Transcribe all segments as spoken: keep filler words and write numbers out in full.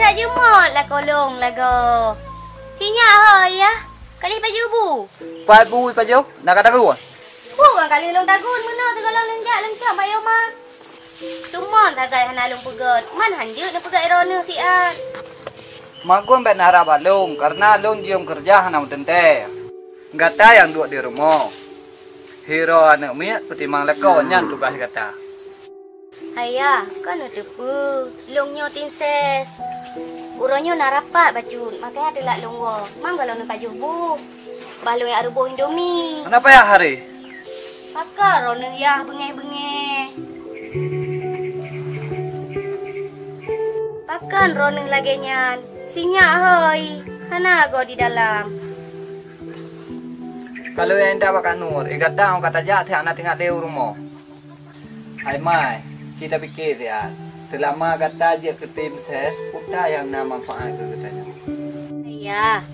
Tak jumôt lakoe lôn lagoe. Sinyak ho yah, kalih pajoh bu. Pat bu pajoh, na ka tagun. Bu kan kalih lôn tagun meunoe sigohlom lôn jak lôn cok bak Yoma. Tumon sagai hana lôn peugét, man hanjeuet neupeugét droeneuh siat. Magun bék na rab bak lôn, kareuna lôn jiyôm keureuja hana meuteuntée. Gata nyang duek di rumoh, hireue aneuëk miet peutimang lakoe, nyan tugaih gata. Ayah, kon neuteupeue, lôn nyoe tim ses. Uroe nyoe na rapat bacut, makanya teulak lôn woe. Mang gohlom neupajoh bu. Bah lôn jak reuboh indomie. Kenapa ya hari? Pakon droeneuh yah beungéh-beungéh? Pakon droeneuh lagée nyan? Sinyak hôi, hana goe di dalam. Kalau nyang intat bak Kak Nur, eh, gata ngon ka tajak, siat hana teuingat lé u rumoh. Hai mai, ci tapike siat. Seulama gata jeuet keu tim ses, peue nyang na manfaat keu geutanyoe? Ayah,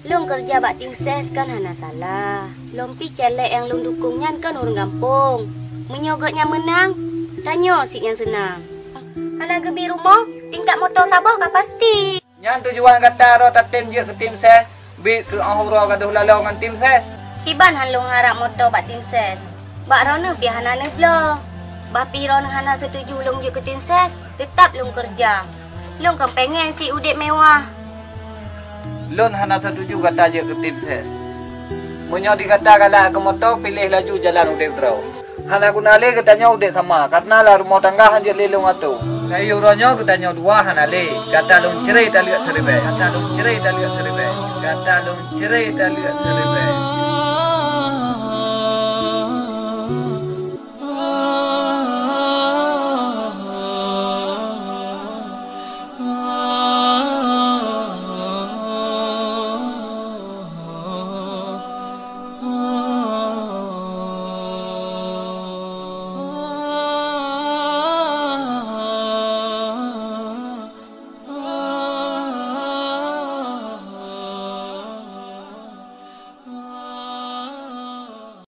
lôn keureuja bak tim ses kan hana salah. Lom pih caleg nyang lôn dukong nyan kan ureuëng gampông. Meunyoe gobnyan meunang, tanyoe sit nyang seunang. Hana geubi rumoh, tingkat moto saboh ka pasti. Nyan tujuan gata rot tatem jeuet keu tim ses, bit keu óh uroe gadôh laloe ngon tim ses. Kiban han lôn harab moto bak tim ses. Bak droeneuh pih hana neubloe. Bah pih droeneuh hana seutuju lôn jeuet keu tim ses, teutab lôn keureuja. Lôn kan pengen sit udeb mewah. Lôn hana seutuju gata jeuet keu tim ses. Meunyoe di gata galak keu moto, piléh laju jalan udeb droe. Hana guna lé geutanyoe udeb sama, kareuna lam rumoh tangga hanjeuet lé lôn atoe. Kayue uroe nyoe geutanyoe dua hana lé, gata lôn cre taleuek siribée, gata lôn cre taleuek siribée, gata lôn cre taleuek siribée.